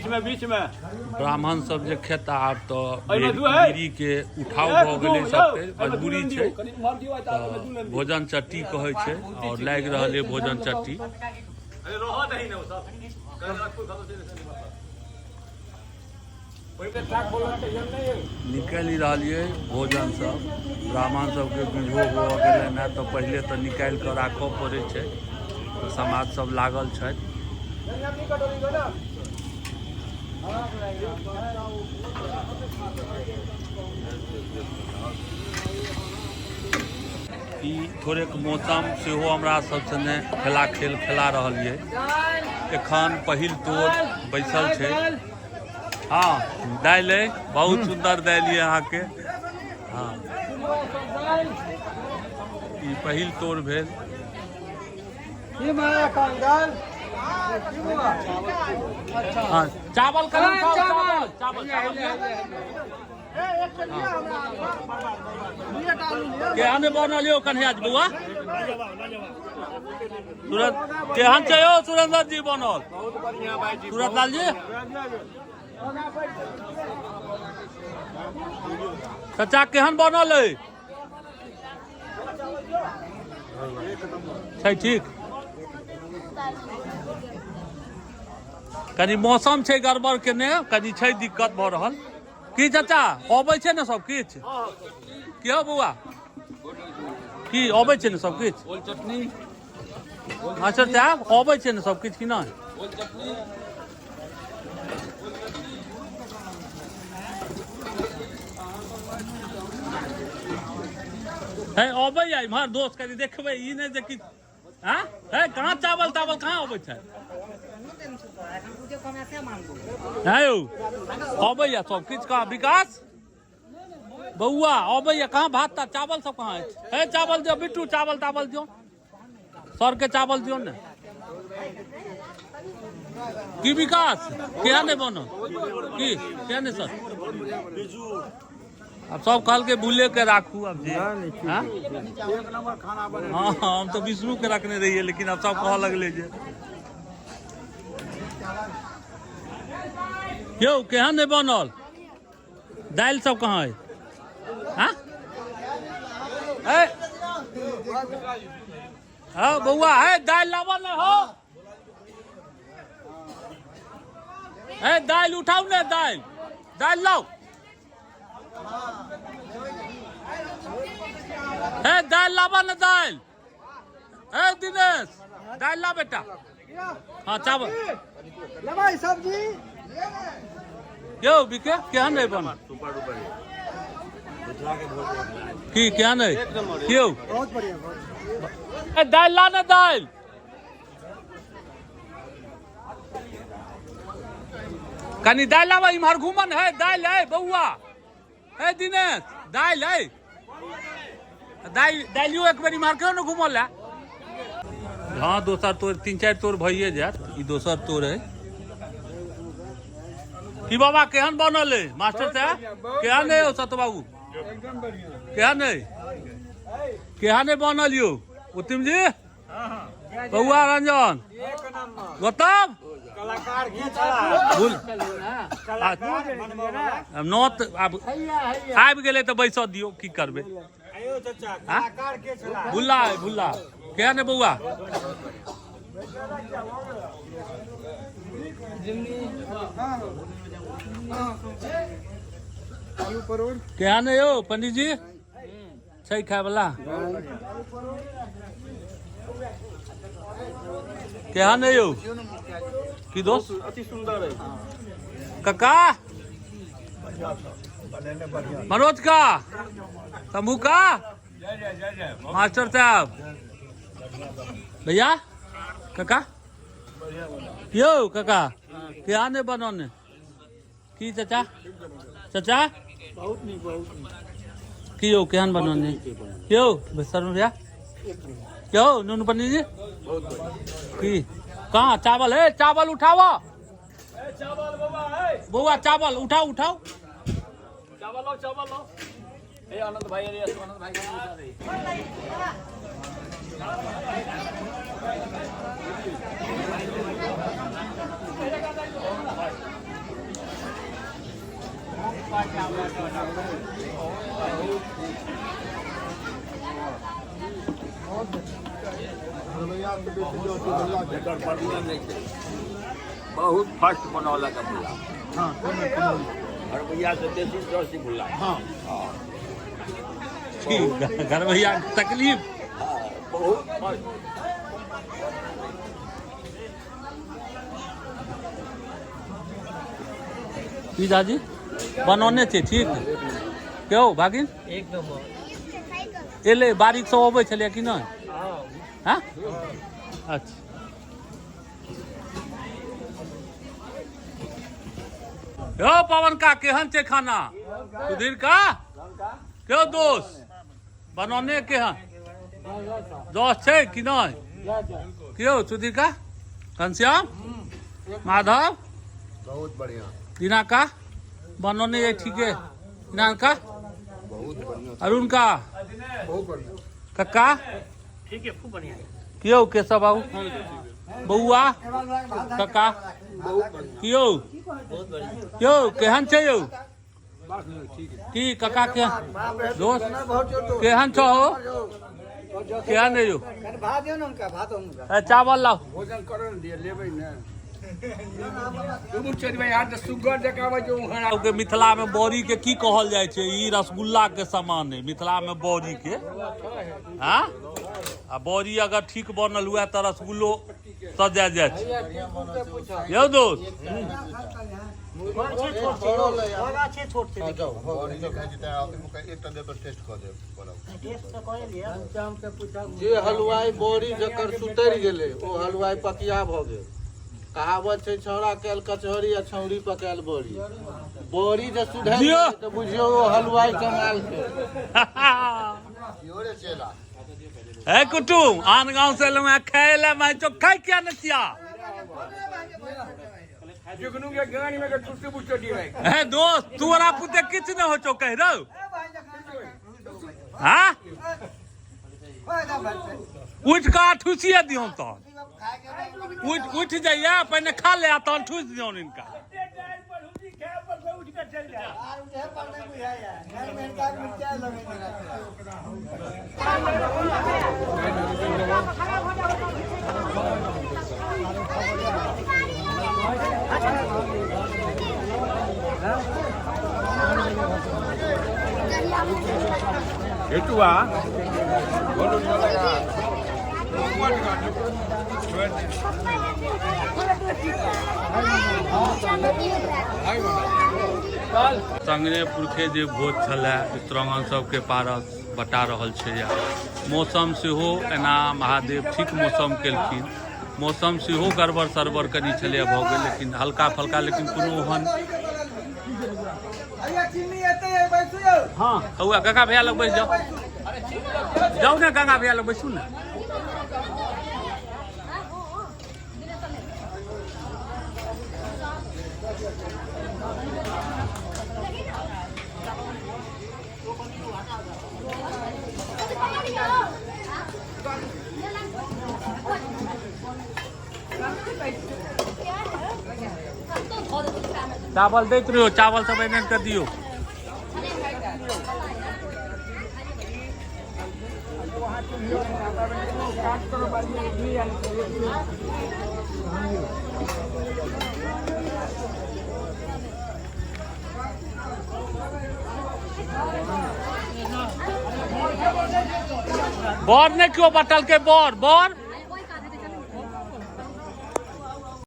ब्राह्मण सब जे खेता आब तऽ बीड़ी के उठाव भऽ गेलै सबके, मजबूरी छै। तऽ भोजन चट्टी कहै छै आओर लागि रहल अइ भोजन चट्टी। निकालि रहलियै भोजन सब, ब्राह्मण सबके बिझो हुअ गेलनि हेँ तऽ पहिले तऽ निकालि कऽ राखऽ पड़ै छै। तऽ समाज सब लागल छथि। ई थोड़ेक मौसम सेहो हमरा सब सने खेला खेल खेला रहल ये। एखन पहिल तोड़ बैसल छै। हाँ, दालि अइ, बहुत सुंदर दालि ये अहाँके। हाँ, ई पहिल तोड़ भेल। हाँ, चावल कलम खाओ, चावल चावल चावल। केहन बनल यौ कन्हैया जी बौआ? सूरज केहन छै यौ सुरेंद्र जी बनल? सूरत लाल जी चाचा केहन बनल अइ? छै ठीक। कनि मौसम छै गड़बड़ केने, कनि छै दिक्कत भऽ रहल। की चाचा अबै छै ने सब किछु? की हौ बौआ, की अबै छै ने सब किछु? मास्टर साहब अबै छै ने सब किछु कि नहि? हे अबै इम्हर दोस्त, कनि देखबै ई नहि जे कि हाँ हे कहाँ चावल तावल कहाँ अबै छै? है यौ अबैया सब किछु कहाँ? विकास बौआ अबैया कहाँ? भात तात चावल सब कहाँ अछि? हे चावल दियौ बिट्टू, चावल तावल दियौ सर के, चावल दियौ ने। की विकास केहन नहि बनल? की केहन नहि सर? आब सब कहलकै भूले के राखू। आब जे हाँ? हाँ, हम तऽ विष्णु के रखने रहियै, लेकिन आब सब कहऽ लगलै जे यौ केहन नहि बनल? दालि सब कहाँ अइ? हाँ? ए हाँ बौआ, हे दालि लाबऽ ने हो। हे दालि उठाउ ने, दालि दालि लाउ। हे दालि लाबऽ ने दालि। हे दिनेश दालि ला बेटा। हाँ चावल लेबै सब्जी यौ बिके केहन है बनल? की केहन है यौ? बहुत बढ़िया, बहुत। ए दालि ला ने दालि। कनि दालि लाबऽ, इम्हर घुमन है दालि है बौआ। हे दिनेश दालि है, दालि दालियो एक बेर इम्हर क्यों ने घुमल है? हाँ दोसर तोड़ तीन चारि तोड़ भइए जायत। ई दोसर तोड़ है। की बाबा केहन बनल है? मास्टर साहब केहन है यौ? सत बाबू केहन है? केहन है बनल यौ? उत्तम जी बौआ रंजन गौतम नौत आब आबि गेलै तऽ बैसऽ दियौ, की करबै? भुल्ला है भुल्ला केहन है बौआ? केहन है यौ पंडित जी? छै खाय वाला? केहन है यौ? की दोस्त अति सुंदर है काका मनोज का शंभू का मास्टर साहब भैया काका यौ काका केहन है बनौने? की चाचा चाचा बहुत नीक, बहुत नीक। की यौ केहन बनौने यौ शर्मा भैया? यौ नूनू पंडित जी की कहाँ चावल है? चावल उठाओ बौआ, चावल उठाओ उठाओ। चावल लाओ, चावल लाओ। ए आनंद भाई, अरे आनंद भाई। बहुत फर्स्ट बनौलक भुल्ला। घरबैया से बेसी दस भुल्ला। घरबैया तकलीफ बहुत फर्स्ट। की दादी बनौने छै ठीक क्यों भागिन? एक नंबर। एलै बारीक सब अबै छलै कि नहि? हाँ अच्छा। यौ पवन का केहन छै खाना? सुधीर का क्यों दोस्त बनौने केहन दोस्त छै कि नहि? क्यों सुधीर का घनश्याम माधव बहुत बढ़िया। दीना का बनौने ये ठीक है। दीना का बहुत बढ़िया। अरुण का बहुत बढ़िया। कक्का ठीक है, खूब बढ़िया। क्यों केशव बाबू बउआ कक्का क्यों क्यों केहन छै यौ? की कक्का के दोस्त केहन छौ हो? केहन है यौ? भात दियौ ने हुनका, भात हुनका। ए, चावल लाओ। भोजन करो ने दिए लेबै ने। के मिथिला में बड़ी के की कहल जाइ छै? ई रसगुल्ला के समान है मिथिला में बड़ी के। हाँ आ बड़ी अगर ठीक बनल हुआ तऽ रसगुल्लो सजा जाइ छै। यौ दोस्त जे हलवाई बड़ी जकर सुतरि गेलै ओ हलवाई पकिया भऽ गेल। कहावत छै छौड़ा कैल कचहरी आ छौड़ी पकायल बड़ी। बड़ी जे सुधरि जियो। गेलै तऽ बुझियौ ओ हलवाई कमाल के। हे कुटुम आन गांव से एलहुँ हैं खाय ले मैं चो खाय किया न छिया? हे दोस्त तोरा पुते किछु न हो छौ कहि रौ। हाँ उठ कऽ ठुसिए दियौन तहन। उठ उठ जाइए पहिने खा ले आ तहन ठुसि दियौन इनका। संगने पुरखे जे भोज छलै स्त्रंगन सबके पारस बटा रहल छै। मौसम सेहो एना महादेव ठीक मौसम केलखिन। मौसम सेहो गड़बड़ सड़बड़ कनि छलै भऽ गेल लेकिन हल्का फल्का लेकिन कोनो ओहन। हौआ गंगा भैया लग बैस जाउ। जाउ ने गंगा भैया लग बैसू ने। चावल दैत रहियो, चावल सब एने के दियो। बर ने क्यों बटल के बर बर